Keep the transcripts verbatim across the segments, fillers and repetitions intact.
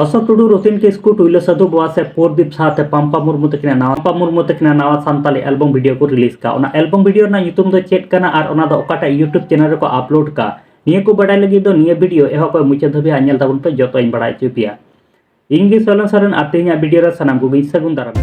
ᱚᱥᱳᱠ ᱴᱩᱰᱩ, ᱨᱚᱛᱤᱱ ᱠᱤᱥᱠᱩ, ᱴᱩᱭᱞᱟᱹ ᱥᱟᱹᱫᱷᱩ ᱵᱟᱵᱟ ᱥᱮ ᱯᱨᱚᱫᱤᱯ ᱥᱟᱶᱛᱮ ᱯᱟᱢᱯᱟ ᱢᱩᱨᱢᱩ ᱛᱟᱹᱠᱤᱱᱟᱜ ᱱᱟᱣᱟ, ᱯᱟᱢᱯᱟ ᱢᱩᱨᱢᱩ ᱛᱟᱹᱠᱤᱱᱟᱜ ᱱᱟᱣᱟ ᱥᱟᱱᱛᱟᱞᱤ ᱮᱞᱵᱚᱢ ᱵᱷᱤᱰᱤᱭᱳ ᱠᱚ ᱨᱤᱞᱤᱡᱽ ᱠᱟᱜᱼᱟ᱾ ᱚᱱᱟ ᱮᱞᱵᱚᱢ ᱵᱷᱤᱰᱤᱭᱳ ᱨᱮᱱᱟᱜ ᱧᱩᱛᱩᱢ ᱫᱚ ᱪᱮᱫ ᱠᱟᱱᱟ ᱟᱨ ᱚᱱᱟ ᱫᱚ ᱚᱠᱟᱴᱟᱜ YouTube ᱪᱮᱱᱮᱞ ᱨᱮᱠᱚ ᱟᱯᱞᱳᱰ ᱠᱟᱜᱼᱟ, ᱱᱤᱭᱟᱹ ᱠᱚ ᱵᱟᱰᱟᱭ ᱞᱟᱹᱜᱤᱫ ᱫᱚ ᱱᱤᱭᱟᱹ ᱵᱷᱤᱰᱤᱭᱳ ᱮᱦᱚᱵ ᱠᱷᱚᱱ ᱢᱩᱪᱟᱹᱫ ᱫᱷᱟᱹᱵᱤᱡ ᱦᱟᱸᱜ ᱧᱮᱞ ᱛᱟᱵᱚᱱ ᱯᱮ, ᱡᱚᱛᱚᱧ ᱵᱟᱲᱟᱭ ᱦᱚᱪᱚ ᱯᱮᱭᱟ᱾ ᱤᱧ ᱜᱮ ᱥᱚᱭᱞᱚᱱ ᱥᱚᱨᱮᱱ ᱟᱨ ᱛᱮᱦᱮᱧᱟᱜ ᱵᱷᱤᱰᱤᱭᱳ ᱨᱮ ᱥᱟᱱᱟᱢ ᱠᱚᱜᱮᱧ ᱥᱟᱹᱜᱩᱱ ᱫᱟᱨᱟᱢ᱾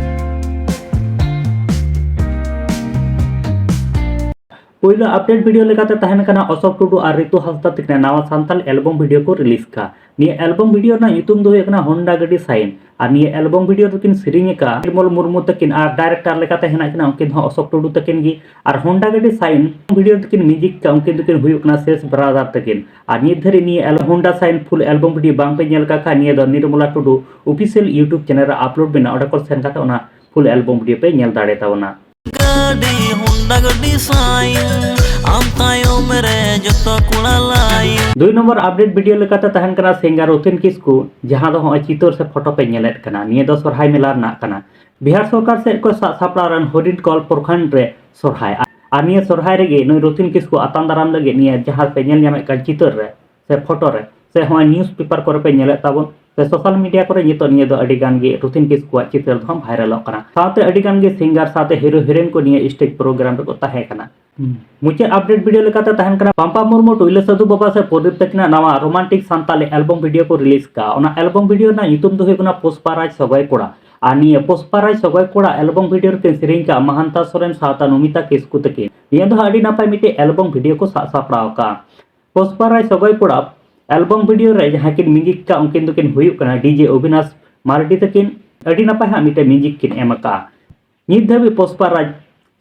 ᱯᱳᱭᱞᱳ ᱟᱯᱰᱮᱴ ᱵᱷᱤᱰᱤᱭᱳ ᱞᱮᱠᱟᱛᱮ ᱛᱟᱦᱮᱱ ᱠᱟᱱᱟ ᱚᱥᱳᱠ ᱴᱩᱰᱩ ᱟᱨ ᱨᱤᱛᱩ ᱦᱟᱸᱥᱫᱟ ᱛᱟᱹᱠᱤᱱᱟᱜ ᱱᱟᱣᱟ ᱥᱟᱱᱛᱟᱲ ᱮᱞᱵᱚᱢ ᱵᱷᱤᱰᱤᱭᱳ ᱠᱚ ᱨᱤᱞᱤᱡᱽ ᱠᱟᱜᱼᱟ᱾ ᱱᱤᱭᱟᱹ ᱮᱞᱵᱚᱢ ᱵᱷᱤᱰᱤᱭᱳ ᱨᱮᱱᱟᱜ ᱧᱩᱛᱩᱢ ᱫᱚ ᱦᱩᱭᱩᱜ ᱠᱟᱱᱟ ᱦᱳᱱᱰᱟ ᱜᱟᱹᱰᱤ ᱥᱟᱭᱤᱱ᱾ ᱟᱨ ᱱᱤᱭᱟᱹ ᱮᱞᱵᱚᱢ ᱵᱷᱤᱰᱤᱭᱳ ᱫᱚᱠᱤᱱ ᱥᱮᱨᱮᱧ ᱟᱠᱟᱫᱼᱟ ᱱᱤᱨᱢᱚᱞ ᱢᱩᱨᱢᱩ ᱛᱟᱹᱠᱤᱱ ᱟᱨ ᱰᱟᱭᱨᱮᱠᱴᱚᱨ ᱞᱮᱠᱟᱛᱮ ᱦᱮᱱᱟᱜ ᱠᱤᱱᱟ ᱩᱱᱠᱤᱱ ᱦᱚᱸ ᱚᱥᱳᱠ ᱴᱩᱰᱩ ᱛᱟᱹᱠᱤᱱ ᱜᱮ᱾ ᱟᱨ ᱦᱳᱱᱰᱟ ᱜᱟᱹᱰᱤ ᱥᱟᱭᱤᱱ ᱵᱷᱤᱰᱤᱭᱳ ᱫᱚᱠᱤᱱ ᱢᱤᱭᱩᱡᱤᱠ ᱠᱟᱜᱼᱟ ᱩᱱᱠᱤᱱ ᱫᱚᱠᱤᱱ ᱦᱩᱭᱩᱜ ᱠᱟᱱᱟ ᱥᱮᱥ ᱵᱨᱟᱫᱟᱨ ᱛᱟᱹᱠᱤᱱ᱾ ᱟᱨ ᱱᱤᱛ ᱫᱷᱟᱹᱨᱤᱡ ᱱᱤᱭᱟᱹ ᱮᱞ-, ᱦᱳᱱᱰᱟ ᱥᱟᱭᱤᱱ ᱯᱷᱩᱞ ᱮᱞᱵᱚᱢ ᱵᱷᱤᱰᱤᱭᱳ ᱵᱟᱝ ᱯᱮ ᱧᱮᱞ ᱟᱠᱟᱫ ᱠᱷᱟᱱ ᱱᱤᱭᱟᱹ ᱫᱚ ᱱᱤᱨᱢᱚᱞᱟ ᱴᱩᱰᱩ ᱚᱯᱷᱤᱥᱤᱭᱟᱞ YouTube ᱪᱮᱱᱮᱞ ᱨᱮ ᱟᱯᱞᱳᱰ ᱢᱮᱱᱟᱜᱼᱟ, ᱚᱸᱰᱮ ᱠᱷᱚᱱ ᱥᱮᱱ ᱠᱟᱛᱮ ᱚᱱᱟ ᱯᱷᱩᱞ ᱮᱞᱵᱚᱢ ᱵᱷᱤᱰᱤᱭᱳ ᱯᱮ ᱧᱮᱞ ᱫᱟᱲᱮ ᱛᱟᱵᱚᱱᱟ᱾ ᱜᱟᱹᱰᱤ ᱦᱳᱱᱰᱟ ᱜᱟᱹᱰᱤ ᱥᱟᱭᱤᱱ, ᱟᱢ ᱛᱟᱭᱚᱢ ᱨᱮ ᱡᱚᱛᱚ ᱠᱚᱲᱟ ᱞᱟᱭᱤᱱ᱾ ᱫᱩᱭ ᱱᱚᱢᱵᱚᱨ ᱟᱯᱰᱮᱴ ᱵᱷᱤᱰᱤᱭᱳ ᱞᱮᱠᱟᱛᱮ ᱛᱟᱦᱮᱱ ᱠᱟᱱᱟ ᱥᱤᱝᱜᱟᱨ ᱨᱚᱛᱤᱱ ᱠᱤᱥᱠᱩ, ᱡᱟᱦᱟᱸ ᱫᱚ ᱦᱚᱸᱜᱼᱚᱭ ᱪᱤᱛᱟᱹᱨ ᱥᱮ ᱯᱷᱳᱴᱳ ᱯᱮ ᱧᱮᱞᱮᱫ ᱠᱟᱱᱟ, ᱱᱤᱭᱟᱹ ᱫᱚ ᱥᱚᱨᱦᱟᱭ ᱢᱮᱞᱟ ᱨᱮᱱᱟᱜ ᱠᱟᱱᱟ᱾ ᱵᱤᱦᱟᱨ ᱥᱚᱨᱠᱟᱨ ᱥᱮᱫ ᱠᱷᱚᱱ ᱥᱟᱵ ᱥᱟᱯᱲᱟᱣ ᱨᱮᱱ ᱦᱚᱨᱤᱱ ᱠᱚᱞ ᱯᱨᱚᱠᱷᱚᱸᱰ ᱨᱮ ᱥᱚᱨᱦᱟᱭ᱾ ᱟᱨ ᱱᱤᱭᱟᱹ ᱥᱚᱨᱦᱟᱭ ᱨᱮᱜᱮ ᱱᱩᱭ ᱨᱚᱛᱤᱱ ᱠᱤᱥᱠᱩ ᱟᱛᱟᱝ ᱫᱟᱨᱟᱢ ᱞᱟᱹᱜᱤᱫ ᱱᱤᱭᱟᱹ ᱡᱟᱦᱟᱸ ᱯᱮ ᱧᱮᱞ ᱧᱟᱢᱮᱫ ᱠᱟᱱ ᱪᱤᱛᱟᱹᱨ ᱨᱮ ᱥᱮ ᱯᱷᱳᱴᱳ ᱨᱮ ᱥᱮ ᱦᱚᱸᱜᱼᱚᱭ ᱱᱤᱭᱩᱡᱽ ᱯᱮᱯᱟᱨ ᱠᱚᱨᱮ ᱯᱮ ᱧᱮᱞᱮᱫ ᱛᱟᱵᱚᱱ ᱥᱮ ᱥᱳᱥᱟᱞ ᱢᱤᱰᱤᱭᱟ ᱠᱚᱨᱮ ᱱᱤᱛᱚᱜ ᱱᱤᱭᱟᱹ ᱫᱚ ᱟᱹᱰᱤ ᱜᱟᱱ ᱜᱮ ᱨᱚᱛᱤᱱ ᱠᱤᱥᱠᱩᱣᱟᱜ ᱪᱤᱛᱟᱹᱨ ᱫᱚ ᱵᱷᱟᱭᱨᱟᱞᱚᱜ ᱠᱟᱱᱟ᱾ ᱥᱟᱶᱛᱮ ᱟᱹᱰᱤ ᱜᱟᱱ ᱜᱮ ᱥᱤᱝᱜᱟᱨ ᱥᱟᱶᱛᱮ ᱦᱤᱨᱳ ᱦᱤᱨᱳᱭᱤᱱ ᱠᱚ ᱱᱤᱭᱟᱹ ᱥᱴᱮᱡᱽ ᱯᱨᱳᱜᱨᱟᱢ ᱨᱮᱠᱚ ᱛᱟᱦᱮᱸ ᱠᱟᱱᱟ᱾ ᱢᱩᱪᱟᱹᱫ ᱟᱯᱰᱮᱴ ᱵᱷᱤᱰᱤᱭᱳ ᱞᱮᱠᱟᱛᱮ ᱛᱟᱦᱮᱱ ᱠᱟᱱᱟ ᱯᱟᱢᱯᱟ ᱢᱩᱨᱢᱩ, ᱴᱩᱭᱞᱟᱹ ᱥᱟᱹᱫᱷᱩ ᱵᱟᱵᱟ ᱥᱮ ᱯᱨᱚᱫᱤᱯ ᱛᱟᱹᱠᱤᱱᱟᱜ ᱱᱟᱣᱟ ᱨᱳᱢᱟᱱᱴᱤᱠ ᱥᱟᱱᱛᱟᱞᱤ ᱮᱞᱵᱚᱢ ᱵᱷᱤᱰᱤᱭᱳ ᱠᱚ ᱨᱤᱞᱤᱡᱽ ᱠᱟᱜᱼᱟ᱾ ᱚᱱᱟ ᱮᱞᱵᱚᱢ ᱵᱷᱤᱰᱤᱭᱳ ᱨᱮᱱᱟᱜ ᱧᱩᱛᱩᱢ ᱫᱚ ᱦᱩᱭᱩᱜ ᱠᱟᱱᱟ ᱯᱩᱥᱯᱟ ᱨᱟᱡᱽ ᱥᱚᱜᱚᱭ ᱠᱚᱲᱟ᱾ ᱟᱨ ᱱᱤᱭᱟᱹ ᱯᱩᱥᱯᱟ ᱨᱟᱡᱽ ᱥᱚᱜᱚᱭ ᱠᱚᱲᱟ ᱮᱞᱵᱚᱢ ᱵᱷᱤᱰᱤᱭᱳ ᱨᱮᱠᱤᱱ ᱥᱮᱨᱮᱧ ᱠᱟᱜᱼᱟ ᱢᱟᱦᱟᱱᱛᱟ ᱥᱚᱨᱮᱱ ᱥᱟᱶᱛᱟ ᱱᱚᱢᱤᱛᱟ ᱠᱤᱥᱠᱩ ᱛᱟᱹᱠᱤᱱ᱾ ᱱᱤᱭᱟᱹ ᱫᱚ ᱦᱟᱸᱜ ᱟᱹᱰᱤ ᱱᱟᱯᱟᱭ ᱢᱤᱫᱴᱮᱡ ᱮᱞᱵᱚᱢ ᱵᱷᱤᱰᱤᱭᱳ ᱠᱚ ᱥᱟᱵ ᱥᱟᱯᱲᱟᱣ ᱠᱟᱜᱼᱟ᱾ ᱯᱩᱥᱯᱟ ᱨᱟᱡᱽ ᱥᱚᱜᱚᱭ ᱠᱚᱲᱟ ᱮᱞᱵᱚᱢ ᱵᱷᱤᱰᱤᱭᱳ ᱨᱮ ᱡᱟᱦᱟᱸ ᱠᱤᱱ ᱢᱤᱭᱩᱡᱤᱠ ᱠᱟᱜᱼᱟ ᱩᱱᱠᱤᱱ ᱫᱚᱠᱤᱱ ᱦᱩᱭᱩᱜ ᱠᱟᱱᱟ ᱰᱤᱡᱮ ᱚᱵᱤᱱᱟᱥ ᱢᱟᱨᱰᱤ ᱛᱟᱹᱠᱤᱱ᱾ ᱟᱹᱰᱤ ᱱᱟᱯᱟᱭ ᱦᱟᱸᱜ ᱢᱤᱫᱴᱮᱡ ᱢᱤᱭᱩᱡᱤᱠ ᱠᱤᱱ ᱮᱢ ᱟᱠᱟᱜᱼᱟ᱾ ᱱᱤᱛ ᱫᱷᱟᱹᱵᱤᱡ ᱯᱩᱥᱯᱟ ᱨᱟᱡᱽ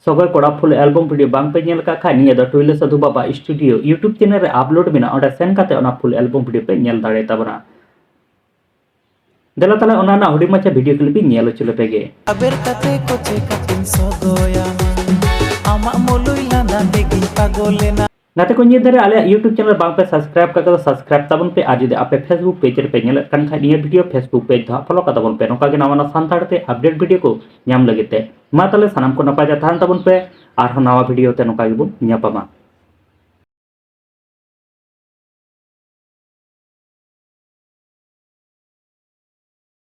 ᱥᱚᱜᱚᱭ ᱠᱚᱲᱟ ᱯᱷᱩᱞ ᱮᱞᱵᱚᱢ ᱵᱷᱤᱰᱤᱭᱳ ᱵᱟᱝ ᱯᱮ ᱧᱮᱞ ᱟᱠᱟᱫ ᱠᱷᱟᱱ ᱱᱤᱭᱟᱹ ᱫᱚ ᱴᱩᱭᱞᱟᱹ ᱥᱟᱹᱫᱷᱩ ᱵᱟᱵᱟ ᱥᱴᱩᱰᱤᱭᱳ YouTube ᱪᱮᱱᱮᱞ ᱨᱮ ᱟᱯᱞᱳᱰ ᱢᱮᱱᱟᱜᱼᱟ, ᱚᱸᱰᱮ ᱥᱮᱱ ᱠᱟᱛᱮ ᱚᱱᱟ ᱯᱷᱩᱞ ᱮᱞᱵᱚᱢ ᱵᱷᱤᱰᱤᱭᱳ ᱯᱮ ᱧᱮᱞ ᱫᱟᱲᱮ ᱛᱟᱵᱚᱱᱟ᱾ ᱫᱮᱞᱟ ᱛᱟᱦᱞᱮ ᱚᱱᱟ ᱨᱮᱱᱟᱜ ᱦᱩᱰᱤᱧ ᱢᱟᱪᱷᱟ ᱵᱷᱤᱰᱤᱭᱳ ᱠᱞᱤᱯ ᱤᱧ ᱧᱮᱞ ᱦᱚᱪᱚ ᱞᱮᱯᱮ ᱜᱮ᱾ ᱟᱵᱮᱨ ᱠᱟᱛᱮ ᱠᱚ ᱪᱮᱠᱟ ᱠᱤᱱ ᱥᱚᱫᱚᱭᱟᱢᱟ, ᱟᱢᱟᱜ ᱢᱩᱞᱩᱭ ᱞᱟᱸᱫᱟ ᱛᱮᱜᱤᱧ ᱯᱟᱜᱚᱞᱮᱱᱟ᱾ ᱜᱟᱛᱮ ᱠᱚ, ᱱᱤᱭᱟᱹ ᱫᱷᱟᱨᱮ ᱟᱞᱮᱭᱟᱜ YouTube ᱪᱮᱱᱮᱞ ᱵᱟᱝ ᱯᱮ ᱥᱟᱵᱥᱠᱨᱟᱭᱤᱵ ᱠᱟᱜ ᱠᱷᱟᱱ ᱫᱚ ᱥᱟᱵᱥᱠᱨᱟᱭᱤᱵ ᱛᱟᱵᱚᱱ ᱯᱮ, ᱟᱨ ᱡᱩᱫᱤ ᱟᱯᱮ Facebook ᱯᱮᱡᱽ ᱨᱮᱯᱮ ᱧᱮᱞᱮᱫ ᱠᱟᱱ ᱠᱷᱟᱱ ᱱᱤᱭᱟᱹ ᱵᱷᱤᱰᱤᱭᱳ Facebook ᱯᱮᱡᱽ ᱫᱚ ᱦᱟᱸᱜ ᱯᱷᱚᱞᱳ ᱠᱟᱛᱟᱵᱚᱱ ᱯᱮ, ᱱᱚᱝᱠᱟ ᱜᱮ ᱱᱟᱣᱟ ᱱᱟᱣᱟ ᱥᱟᱱᱛᱟᱲ ᱛᱮ ᱟᱯᱰᱮᱴ ᱵᱷᱤᱰᱤᱭᱳ ᱠᱚ ᱧᱟᱢ ᱞᱟᱹᱜᱤᱫ ᱛᱮ᱾ ᱢᱟ ᱛᱟᱦᱞᱮ ᱥᱟᱱᱟᱢ ᱠᱚ ᱱᱟᱯᱟᱭ ᱛᱮ ᱛᱟᱦᱮᱱ ᱛᱟᱵᱚᱱ ᱯᱮ, ᱟᱨᱦᱚᱸ ᱱᱟᱣᱟ ᱵᱷᱤᱰᱤᱭᱳ ᱛᱮ ᱱᱚᱝᱠᱟ ᱜᱮᱵᱚᱱ ᱧᱟᱯᱟᱢᱟ᱾